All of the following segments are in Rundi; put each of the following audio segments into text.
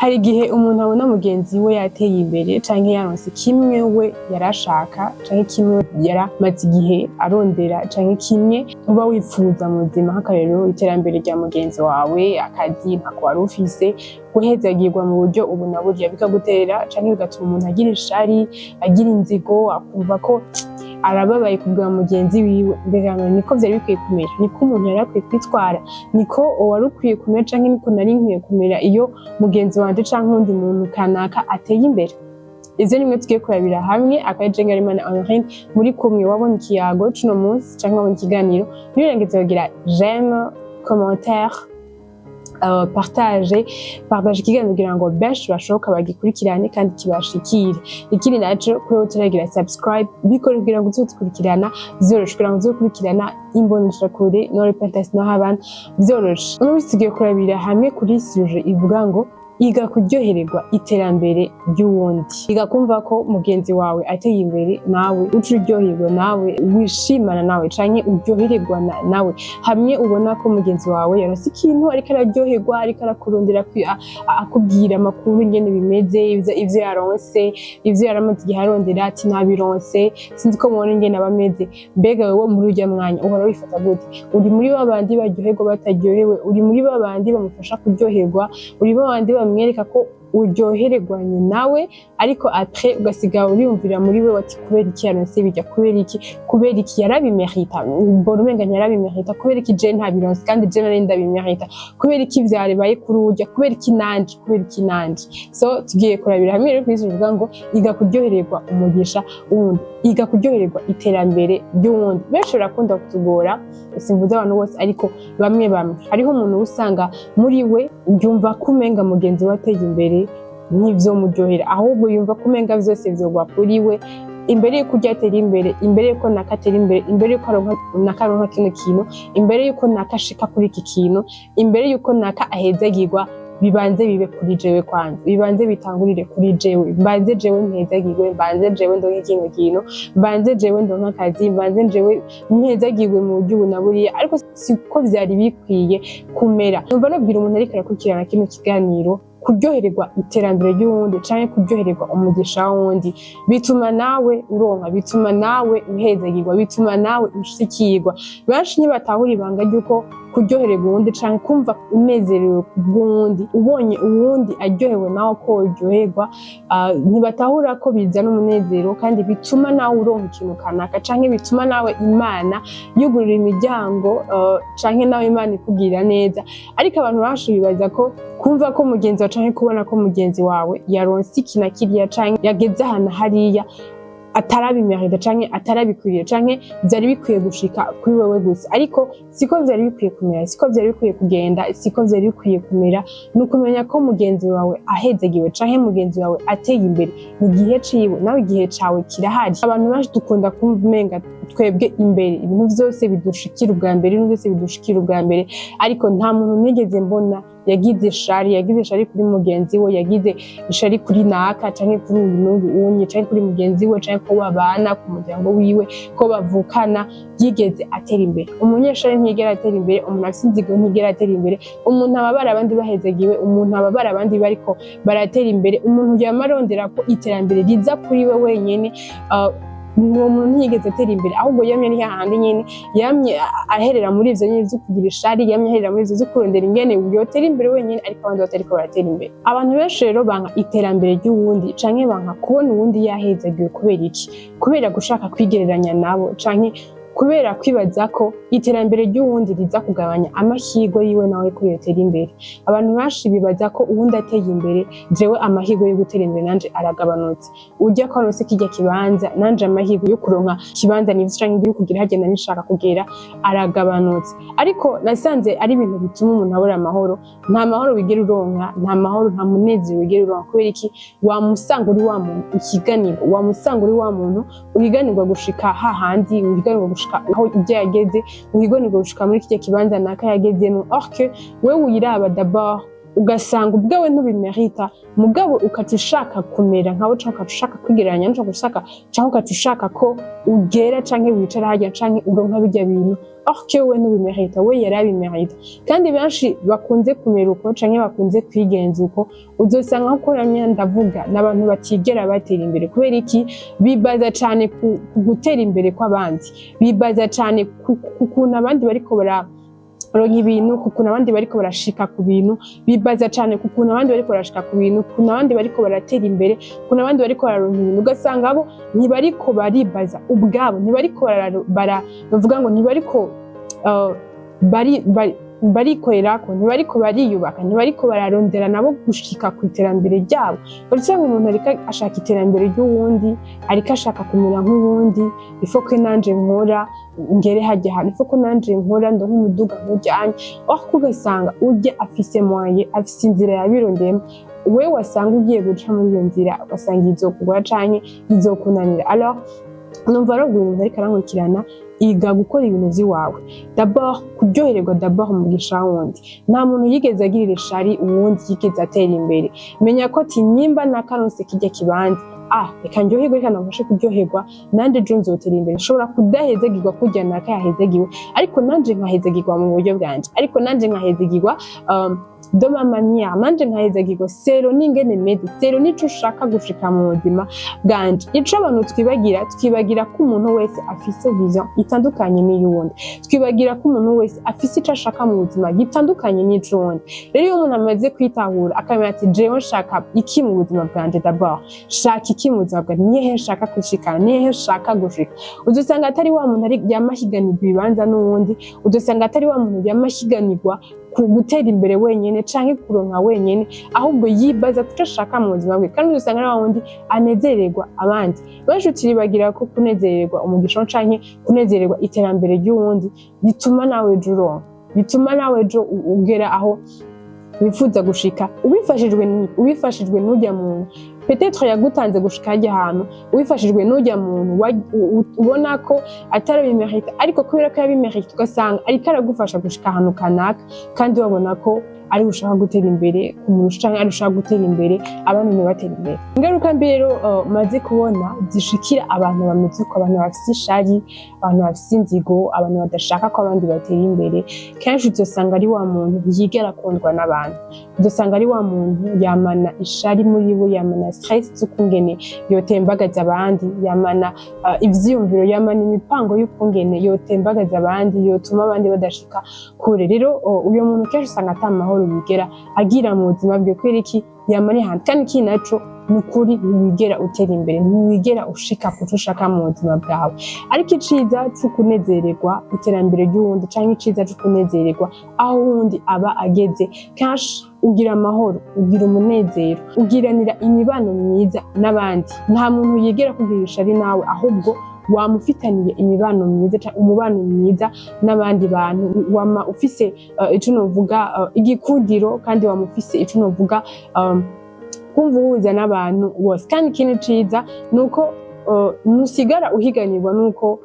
Hari igihe umuntu abona mugenzi we yateye imbere canke yaronse kimwe we yarashaka, canke kimwe yaramaze igihe arondera, canke kimwe uba wipfuza mu buzima, nk'akarorero iterambere rya mugenzi wawe, akazi ntako wari ufise, guhezagirwa mu buryo ubu na burya, bikagutera canke bigatuma umuntu agira ishari, agira inzigo, akumva ko arababaye kubwa mugenzi wiwe. Mbega none niko vyari bikwiye kumera? Niko umuntu yari akwiye kwitwara? Niko wari ukwiye kumera, canke niko nari nkwiye kumera iyo mugenzi wanje canke uwundi muntu kanaka ateye imbere? Ivyo nimwe tugiye kurabira hamwe. Akaje Ngarimana Honorine muri kumwe. Wabonye ikiyago cuno munsi canke wabonye ikiganiro, ntiwirengagize kugira j'aime, commentaire, partage ikiganiro kugira ngo benshi bashoboka bagikurikirane kandi kibashikire. Ikindi naco, kuri wowe utaragira subscribe, bikore kugira ngo uzodukurikirana vyoroshe, kugira ngo uzokurikirana imboneshakure no repentance no habana vyoroshe. Uno munsi tugiye kurabira hamwe kuri sujet ivuga ngo iga kuryohererwa iterambere ry'uwundi. Iga kumva ko mugenzi wawe ateye imbere, nawe uca uryoherwa, nawe wishimana nawe canke uryohererwa nawe. Hamwe ubona ko mugenzi wawe yaronse ikintu, ariko araryoherwa, ariko arakurondera, akubwira amakuru ingene bimeze, ivyo yaronse, ivyo yaramaze igihe arondera, ati nabironse, sinzi ko mubona ingene aba ameze. Mbega wewe muri urya mwanya uhora wifata gute? Uri muri ba bandi baryoherwa bataryohewe? Uri muri ba bandi bamufasha kuryoherwa? Uri ba bandi bamwereka ko uryohererwanye nawe, ariko après ugasiga uriyumvira muri we wati: "Kubera iki yaronse bijya? Kubera iki? Kubera iki? Yarabimerita, mbona umenga ntiyarabimerita. Kubera iki je ntabironse kandi je nari ndabimerita? Kubera iki vyaribaye kuri urya? Kubera iki nanje? Kubera iki nanje?" So tugiye kurabira hamwe rero kuri bivuga ngo iga kuryohererwa umugisha wundi, iga kuryohererwa iterambere ry'uwundi. Benshi barakunda kutugora, simvuze abantu bose, ariko bamwe bamwe. Hariho umuntu usanga muri we yumva ko umenga mugenzi we ateye imbere nk'ivyo muryohera, ahubwo yumva ko umenga vyose vyogwa kuri we imbere yuko urya atera imbere, imbere yuko naka atera imbere, imbere yuko naka aronka kino kintu, imbere yuko naka ashika kuri iki kintu, imbere yuko naka ahezagirwa, bibanze bibe kuri jewe kwanza, bibanze bitangurire kuri jewe, mbanze jewe mpezagirwe, mbanze jewe ndonke kino kintu, mbanze jewe ndonke akazi, mbanze jewe mpezagirwe mu buryo ubu na buriya. Ariko siko vyari bikwiye kumera. Numva nobwira umuntu ariko arakurikirana kino kiganiro: kuryohererwa iterambere ry'uwundi canke kuryohererwa umugisha w'uwundi bituma nawe uronka, bituma nawe uhezagirwa, bituma nawe ushikirwa. Benshi ntibatahura ibanga ry'uko kuryohererwa uwundi canke kumva unezerewe kubw'uwundi, ubonye uwundi aryohewe nawe ko uryoherwa, ntibatahura ko bizana umunezero kandi bituma nawe uronka ikintu kanaka, canke bituma nawe Imana yugurura imiryango, canke nawe Imana ikugirira neza. Ariko abantu benshi bibaza ko kumva ko mugenzi wawe canke kubona ko mugenzi wawe yaronse iki na kiriya canke yageze ahantu hariya atarabimerita canke atarabikwiriye, canke vyari bikwiye gushika kuri wewe gusa. Ariko siko vyari bikwiye kumera, siko vyari bikwiye kugenda, siko vyari bikwiye kumera. Ni ukumenya ko mugenzi wawe ahezegiwe canke mugenzi wawe ateye imbere, ni igihe ciwe, nawe igihe cawe kirahari. Abantu benshi dukunda kumva umenga twebwe imbere ibintu vyose bidushikira ubwa mbere, ibintu vyose bidushikira ubwa mbere. Ariko nta muntu nigeze mbona yagize ishari kuri mugenzi we, yagize ishari kuri naka canke kuri uyu n'uyu unye, canke kuri mugenzi we, canke ko babana ku muryango wiwe, ko bavukana, yigeze atera imbere. Umunyeshuri ntiyigera atera imbere, umuntu afise inzigo ntiyigera atera imbere, umuntu ababara abandi bahezagiwe, umuntu ababara abandi bariko baratera imbere, umuntu yama arondera ko iterambere riza kuri we wenyene, uwo muntu ntiyigeze atera imbere. Ahubwo yamye ni hahandi nyene, yamye aherera muri ivyo nyene vyo kugira ishari, yamye aherera muri ivyo vyo kurondera ingene yotera imbere wenyene, ariko abandi batariko baratera imbere. Abantu benshi rero banka iterambere ry'uwundi canke banka kubona uwundi yahezagiwe. Kubera iki? Kubera gushaka kwigereranya nabo, canke kubera kwibaza ko iterambere ry'uwundi riza kugabanya amahirwe yiwe nawe ko yotera imbere. Abantu benshi bibaza ko uwundi ateye imbere, jewe amahirwe yo gutera imbere nanje aragabanutse. Urya ko aronse kirya kibanza, nanje amahirwe yo kuronka kibanza nivyo canke yo kugira hagenda nishaka kugera aragabanutse. Ariko nasanze ari ibintu bituma umuntu abura amahoro. Nta mahoro wigera uronka, nta mahoro, nta munezero wigera uronka. Kubera iki? Wamusanga uri wa muntu ukiganirwa, wamusanga uri wa muntu uhiganirwa gushika hahandi, uhiganirwa gushika aho ibyo yageze, uhiganirwa gushika muri kirya kibanza naka yagezemo, or que wewe uyiraba d'abord. Ugasanga ubwawe ntubimerita, mugabo ukaca ushaka kumera nkawe, canke ukaca ushaka kwigereranya, canke ukaca ushaka ko ugera canke wicara harya canke uronka birya bintu, or que wewe ntubimerita, we yarabimerita. Kandi benshi bakunze kumera uko canke bakunze kwigenza uko, uzosanga nko namye ndavuga, n'abantu batigera batera imbere. Kubera iki? Bibaza cane ku gutera imbere kw'abandi, bibaza cane ku kuntu abandi bariko bara baronka ibintu, ku kuntu abandi bariko barashika ku bintu, bibaza cane ku kuntu abandi bariko barashika ku bintu, ku kuntu abandi bariko baratera imbere, ku kuntu abandi bariko bararonka ibintu. Ugasanga abo ntibariko baribaza ubwabo, ntibariko bara bavuga ngo ntibariko barikorerako, ntibariko bariyubaka, ntibariko bararondera nabo gushika ku iterambere ryabo. Usanga umuntu ariko ashaka iterambere ry'uwundi, ariko ashaka kumera nk'uwundi. Ifo ko nanje nkora ngere hajya hantu, ifo ko nanje nkora ndonke umuduga nk'ujyanye aho. Ugasanga ujya afise moyen, afise inzira yabirondeyemo. We wasanga ugiye guca muri iyo nzira, ugasanga izokugora canke izokunanira. Alors numva rero umuntu ariko arankurikirana, iga gukora ibintu vy'iwawe d'abord, kuryohererwa d'abord umugisha wundi. Nta muntu yigeze agirira ishari uwundi yigeze atera imbere. Menya ko ati nimba nakaronse kirya kibanza, ah, reka ndyoherwe, reka namufashe kuryoherwa, nanje ejo nzotera imbere. Nshobora kudahezagirwa kurya naka yahezagiwe, ariko nanje nkahezagirwa mu buryo bwanje, ariko nanje nkahezagirwa de ma manière, nanje nkahezagirwa selon n'ingene meze, selon n'ico ushaka gushika mu buzima bwanje. Ico abantu twibagira, twibagira ko umuntu wese afise vision itandukanye n'iy'uwundi, twibagira ko umuntu wese afise ico ashaka mu buzima gitandukanye n'ic'uwundi. Rero iyo umuntu amaze kwitahura, akamenya ati jewe nshaka iki mu buzima bwanje d'abord, shaka iki mu buzima bwanje, nihehe nshaka kwishikana, nihehe nshaka gushika, uzosanga atari wa muntu ari yamahiganirwa ibibanza n'uwundi, uzosanga atari wa muntu yamahiganirwa ku gutera imbere wenyene canke kuronka wenyene, ahubwo yibaza kuco ashaka mu buzima bwe. Kandi uzosanga ari wa wundi anezererwa abandi. Benshi turibagira ko kunezererwa umugisha canke kunezererwa iterambere ry'uwundi bituma nawe ejo uronka, bituma nawe ejo ugera aho wifuza gushika, ubifashijwe n'urya muntu peut-être yagutanze gushika harya hantu, ubifashijwe n'urya muntu ubona ko atarabimerita, ariko kubera ko yabimerita, ugasanga ariko aragufasha gushika ahantu kanaka, kandi wabona ko ari ushaka gutera imbere kumurusha canke ari ushaka gutera imbere abandi ntibatere imbere. Ingaruka mbi rero maze kubona zishikira abantu bameze uko, abantu bafise ishari, abantu bafise inzigo, abantu badashaka ko abandi batera imbere, kenshi uzosanga ari wa muntu yigera akundwa n'abantu. Uzosanga ari wa muntu yamana ishari muri we, yamana stress z'ukungene yotembagaza abandi, yamana ivyiyumviro, yamana imipango y'ukungene yotembagaza abandi, yotuma abandi badashika kure. Rero uyo muntu kenshi usanga ata mahoro yigera agira mu buzima bwe. Kubera iki? Yama ari hanze. Kandi ikindi naco ni ukuri, ntiwigera utera imbere, ntiwigera ushika kuco ushaka mu buzima bwawe. Ariko iciza co kunezererwa iterambere ry'uwundi canke iciza co kunezererwa aho uwundi aba ageze, kenshi ugira amahoro, ugira umunezero, ugiranira imibano myiza n'abandi. Nta muntu yigera kugira ishari nawe, ahubwo wamufitaniye imibano myiza canke umubano mwiza n'abandi bantu. Wama ufise ico novuga igikundiro, kandi wama ufise ico novuga kumva uhuza n'abantu bose. Kandi ikindi ciza ni uko ntusigara uhiganirwa nuko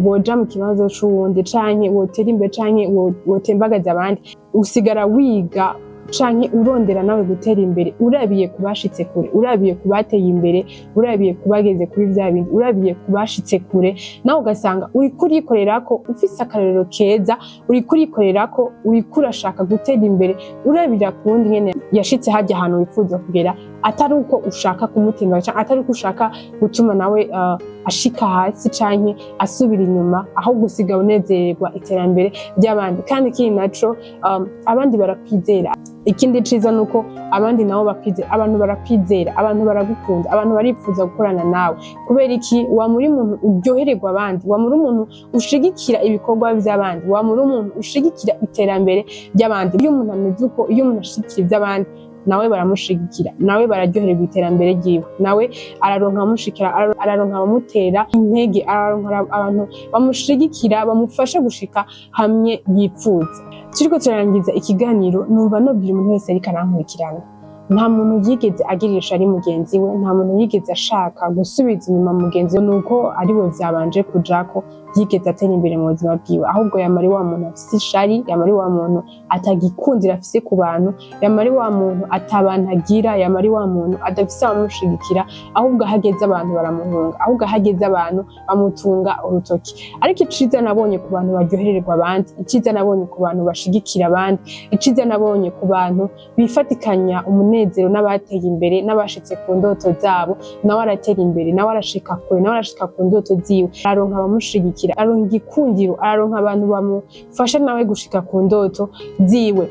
woja mu kibanza c'uwundi canke wotera imbere canke wotembagaza abandi. Usigara wiga canke urondera nawe gutera imbere urabiye ku bashitse kure, urabiye ku bateye imbere, urabiye ku bageze kuri vya bindi, urabiye ku bashitse kure. Nawe ugasanga uriko urikorerako ufise akarorero keza, uriko urikorerako, uriko urashaka gutera imbere urabira ku wundi nyene yashitse harya ahantu wifuza kugera, atari uko ushaka kumutemba canke atari uko ushaka gutuma nawe ashika hasi canke asubira inyuma, ahubwo usigaye unezererwa iterambere ry'abandi. Kandi ikindi naco, abandi barakwizera. Ikindi ciza nuko abandi nabo bakwizera. Abantu barakwizera, abantu baragukunda, abantu barifuza gukorana nawe. Kubera iki? Wama uri umuntu uryohererwa abandi, wama uri umuntu ushigikira ibikorwa vy'abandi, wama uri umuntu ushigikira iterambere ry'abandi. Iyo umuntu ameze uko, iyo umuntu ashigikira ivy'abandi, nawe baramushigikira, nawe bararyohererwa iterambere ryiwe, nawe araronka abamushikira, araronka abamutera intege, araronka abantu bamushigikira, bamufasha gushika hamwe yipfuza. Turiko turarangiza ikiganiro, numva nobwira umuntu wese ariko arankurikirana. Nta muntu yigeze agirira ishari mugenzi we, nta muntu yigeze ashaka gusubiza inyuma mugenzi we nuko ari we vyabanje kujako yigeze atera imbere mu buzima bwiwe. Ahubwo yama ari wa muntu afise ishari, yama ari wa muntu atagikundira afise ku bantu, yama ari wa muntu atabantu agira, yama ari wa muntu adafise abamushigikira. Ahubwo ahageze abantu baramuhunga, ahubwo ahageze abantu bamutunga urutoki. Ariko iciza nabonye ku bantu baryohererwa abandi, iciza nabonye ku bantu bashigikira abandi, iciza nabonye ku bantu bifatikanya umunezero n'abateye imbere n'abashitse ku ndoto zabo, nawe aratera imbere, nawe arashika kure, nawe arashika ku ndoto ziwe, araronka abamushigikira, araronka igikundiro, araronka abantu bamufasha nawe gushika ku ndoto ziwe.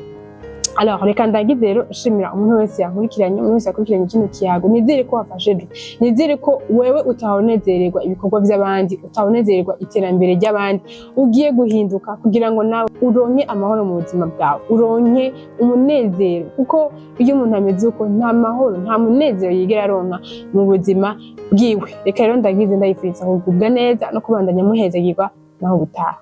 Alors, reka ndagize rero nshimira umuntu wese yankurikiranye, umuntu wese yakurikiranye kino kiyago. Nizere ko wafashijwe, nizere ko wewe utahonezererwa ibikorwa by'abandi, utahonezererwa iterambere ry'abandi, ugiye guhinduka kugira ngo nawe uronke amahoro mu buzima bwawe, uronke umunezero, kuko iyo umuntu ameze uko nta mahoro, nta munezero yigera aronka mu buzima bwiwe. Reka rero ndagize ndayifuriza kugubwa neza no kubandanya muhezagirwa. Naho ubutaha.